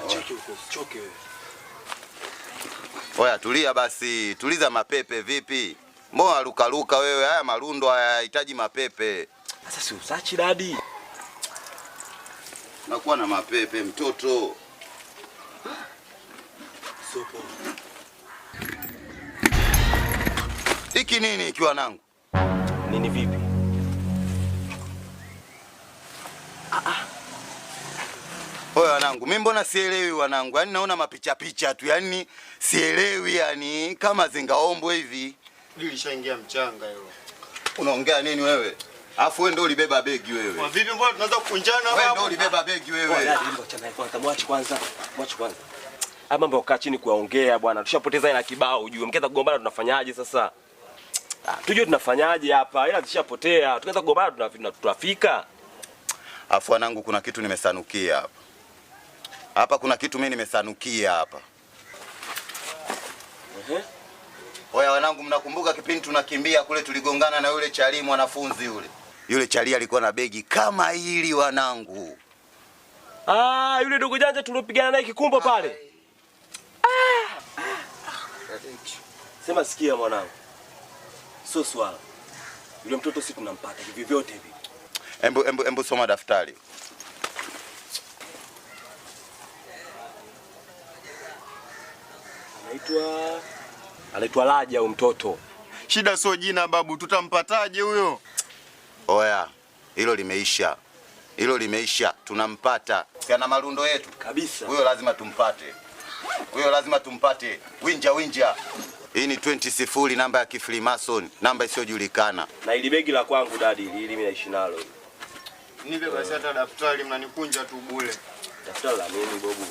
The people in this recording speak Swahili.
Cheki huko, usichoke wewe. Oya, tulia basi, tuliza mapepe vipi? Mbona rukaruka wewe? Haya marundo hayahitaji mapepe. Sasa si usachi dadi. Nakuwa na mapepe mtoto. Sio poa. Hiki nini ikiwa nangu? Nini vipi? Oya wanangu, mimi mbona sielewi wanangu? Yaani naona mapicha picha tu, yaani sielewi, yani kama zingaombwe hivi. Lilishaingia mchanga hilo. Unaongea nini wewe? Alafu wewe ndio ulibeba begi wewe. Kwa vipi mbona tunaanza kukunjana Wewe ndio hapo? ulibeba begi Oya, wewe. dadi, hebu achana naye kwanza, mwache kwanza. Mwache kwanza. Haya mambo ya kukaa chini kuyaongea bwana. Tushapoteza hela kibao ujue. Mkianza kugombana tunafanyaje sasa? Ah, tujue tunafanyaje hapa. Hela zishapotea. Tukianza kugombana tunafika. Alafu wanangu, kuna kitu nimesanukia hapa. Hapa kuna kitu mimi nimesanukia hapa. Ehe. Oya wanangu, mnakumbuka kipindi tunakimbia kule tuligongana na yule chali mwanafunzi yule? Yule chali alikuwa na begi kama hili wanangu. Ah, yule dogo janja tuliopigana naye kikumbo pale. Ah. Sema sikia mwanangu. Sio swala. Yule mtoto si tunampata hivi vyote hivi. Embu, embu, embu soma daftari. Anaitwa anaitwa Laja huyu mtoto. Shida sio jina babu, tutampataje huyo? Oya, hilo limeisha, hilo limeisha, tunampata. Si ana marundo yetu Kabisa. huyo, lazima tumpate huyo, lazima tumpate. Winja winja, hii ni 20 sifuri, namba ya kifrimason, namba isiyojulikana. Na ili begi la kwangu dadi, ili mimi naishi nalo. Nipe basi hata daftari, mnanikunja tu bure. Daftari la nini bobu?